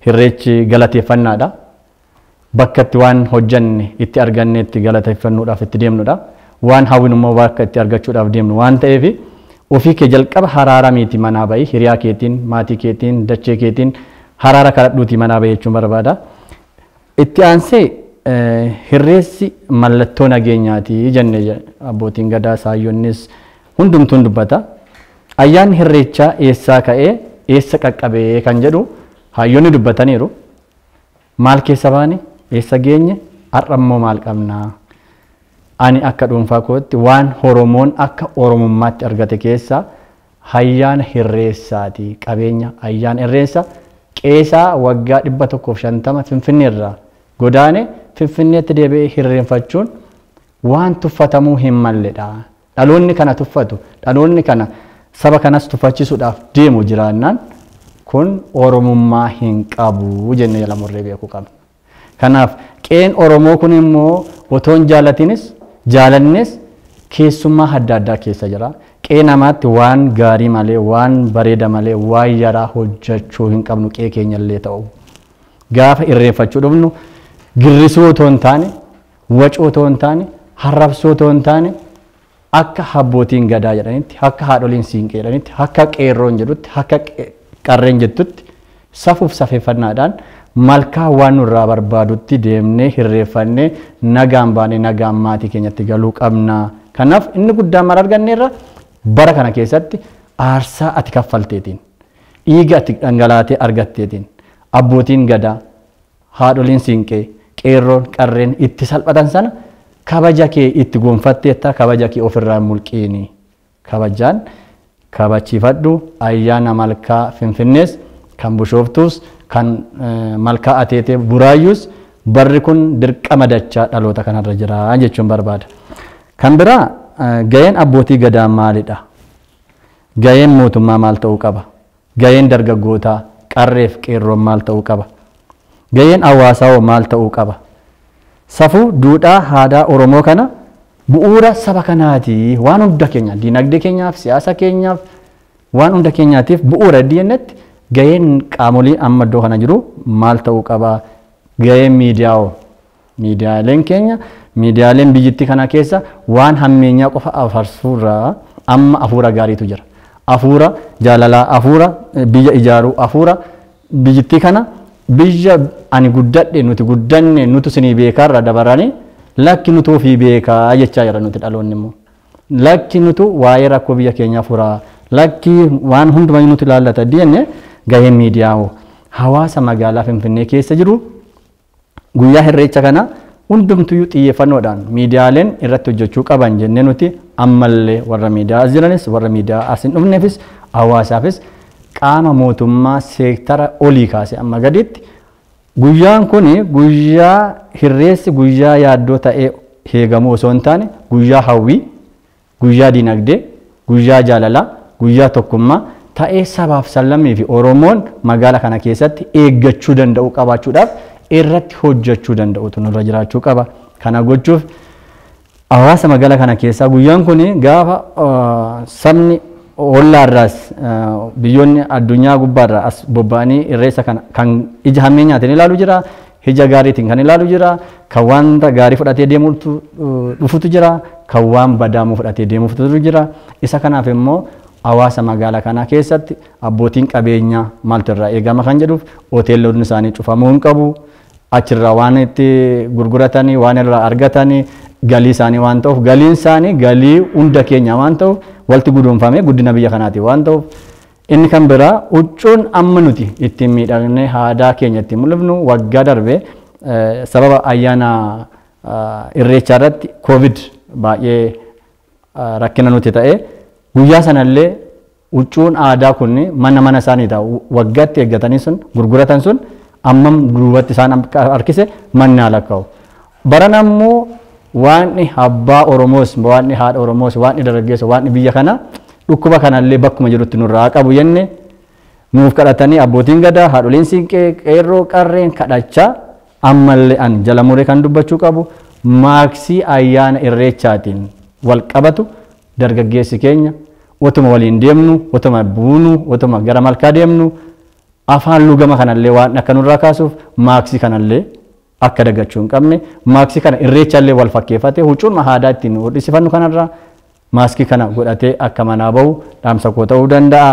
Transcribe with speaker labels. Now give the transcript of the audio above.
Speaker 1: Irreechi galateeffannaadha. Bakka itti waan hojjanne itti arganne itti galateeffannuudhaaf itti deemnudha. Waan hawwinu immoo bakka itti argachuudhaaf deemnu waan ta'eef ofii kee jalqaba haraara miti manaa bahi, hiriyaa keetiin, maatii keetiin, dachee keetiin haraara kadhadhuutii manaa bahi jechuun barbaada. Itti aansee hirreessi mallattoo nageenyaati jenne abbootiin gadaa saayyoonnis hundumtuun dubbata. Ayyaanni irreechaa eessaa ka'ee eessa qaqqabee kan jedhu hayyoonni dubbataniiru. Maal keessa baane, eessa geenye, har'a immoo maal qabnaa? Ani akka dhuunfaa kootti waan Oromoon akka Oromummaatti argate keessaa ayyaana irreessaati. Qabeenya ayyaana irreessa qeesaa waggaa 150 Finfinneerraa godaane Finfinneetti deebi'ee hirreenfachuun waan tuffatamuu hin malledha. Dhaloonni kana tuffatu, dhaloonni kana saba kanas tuffachisuudhaaf deemu jiraannaan kun Oromummaa hin qabu jennee jala murree beekuu qabna. Kanaaf qeen Oromoo kun immoo otoo hin jaalatinis jaalannes keessummaa adda addaa keessa jira. Qee namaatti waan gaarii malee, waan bareeda malee, waan yaraa hojjechuu hin qabnu qee keenyallee ta'u. Gaafa irreeffachuu dhufnu girrisuu otoo hin taane, wacuu otoo hin taane, harrabsuu otoo hin taane, akka abbootiin gadaa jedhanitti, akka haadholiin siinqee jedhanitti, akka qeerroon jedhutti, akka qarreen jettutti safuuf safeeffannaadhaan malkaa waan nurraa barbaadutti deemnee hirreeffannee nagaan baanee nagaan maatii keenyatti galuu qabna. Kanaaf inni guddaan maal arganneerra bara kana keessatti aarsaa ati kaffalteetiin, dhiiga ati dhangalaatee argatteetiin, abbootiin gadaa, haadholiin siinqee, qeerroon, qarreen itti salphatan sana kabaja kee itti gonfatteetta, kabaja kee ofirraa hin mulqiini. Kabajaan kabachiifadhu ayyaana malkaa Finfinnees kan Bishooftuus kan malkaa Ateetee Buraayyuus barri kun dirqama dachaa dhaloota kanarra jira jechuun barbaada. Kan biraa gaheen abbootii gadaa maalidha? Gaheen mootummaa maal ta'uu qaba? Gaheen dargaggootaa qarreef qeerroon maal ta'uu qaba? Gaheen hawaasaa hoo maal ta'uu qaba? Safuu duudhaa aadaa Oromoo kana bu'uura saba kanaati. Waan hunda keenya diinagdee keenyaaf, siyaasa keenyaaf, waan hunda keenyaatiif bu'uura diinatti gaheen qaamolee amma iddoo kana jiru maal ta'uu qaba? Gaheen miidiyaa hoo? Miidiyaaleen keenya miidiyaaleen biyyattii kana keessa waan hammeenyaa qofa afarsuurraa amma hafuura gaariitu jira. Hafuura jaalalaa, hafuura biyya ijaaruu, hafuura biyyattii kana biyya ani guddadhe nuti guddanne nuti isinii beekaarra dabaranii lakki nuti ofii beekaa jechaa jira nuti dhaloonni immoo. Lakki nuti waa'ee rakkoo biyya keenyaa furaa, lakki waan hundumaa nuti ilaallata jenne gaheen miidiyaa hoo hawaasa magaalaa Finfinnee keessa jiru guyyaa irreecha kana hundumtuyyuu xiyyeeffannoodhaan miidiyaaleen irratti hojjechuu qaban jennee nuti ammallee warra miidiyaa as jiranis warra miidiyaa as hin dhufneefis hawaasaafis qaama mootummaa seektara olii kaase amma gaditti guyyaan kun guyyaa hirreessi guyyaa yaaddoo ta'ee heegamuu osoo hin taane guyyaa hawwii, guyyaa diinagdee, guyyaa jaalalaa, guyyaa tokkummaa ta'ee sabaaf sallammii fi Oromoon magaala kana keessatti eeggachuu danda'u qabaachuudhaaf irratti hojjechuu danda'utu nurra jiraachuu qaba. Kana gochuuf hawaasa magaala kana keessaa guyyaan kun gaafa sabni ollaarraas biyyoonni addunyaa gubbaarraa as bobba'anii irreessa kana kan ija hammeenyaatiin ilaalu jira, ija gaariitiin kan ilaalu jira, kan wanta gaarii fudhatee deemuutu dhufutu jira, kan waan badaamuu fudhatee deemuutu jira. Isa kanaaf immoo hawaasa magaalaa kanaa keessatti abbootiin qabeenyaa maaltu irraa eegama kan jedhuuf hoteelonni isaanii cufamuu hin qabu. Achirraa waan itti gurguratanii waan irraa argatanii galii isaanii waan ta'uuf galiin isaanii galii hunda keenya waan ta'uuf walitti guduunfamee guddina biyya kanaati waan ta'uuf inni kan biraa huccuun amma nuti ittiin miidhagnee aadaa keenya ittiin mul'ifnu waggaa darbe sababa ayyaana irreechaa irratti koovid baay'ee rakkina nuti ta'e guyyaa sanallee huccuun aadaa kun mana mana isaanii ta'u waggaatti eeggatanii sun gurguratan sun ammam duubatti isaan harkise manni haala ka'u. Baran ammoo waan abbaa Oromoos, waan haadha Oromoos, waan dargaggeessa, waan biyya kana dhukkuba kanallee bakkuma jirutti nurraa qabu jenne nuuf kadhatanii abbootiin gadaa, haadholiin siinqee, qeerroo, qarreen kadhachaa ammallee an jala muree kan dubbachuu qabu maaksii ayyaana irreechaatiin wal qabatu dargaggeessi keenya otuma waliin deemnu, otuma buunu, otuma gara malkaa deemnu Afaan lugama kanallee waan akka nurraa kaasuuf maaksii kanallee akka dagachuu hin qabne, maaksii kana irreechallee wal fakkeeffatee huccuun aadaa ittiin hodhisifannu kanarraa maaskii kana godhatee akka manaa bahu dhaamsa koo ta'uu danda'a.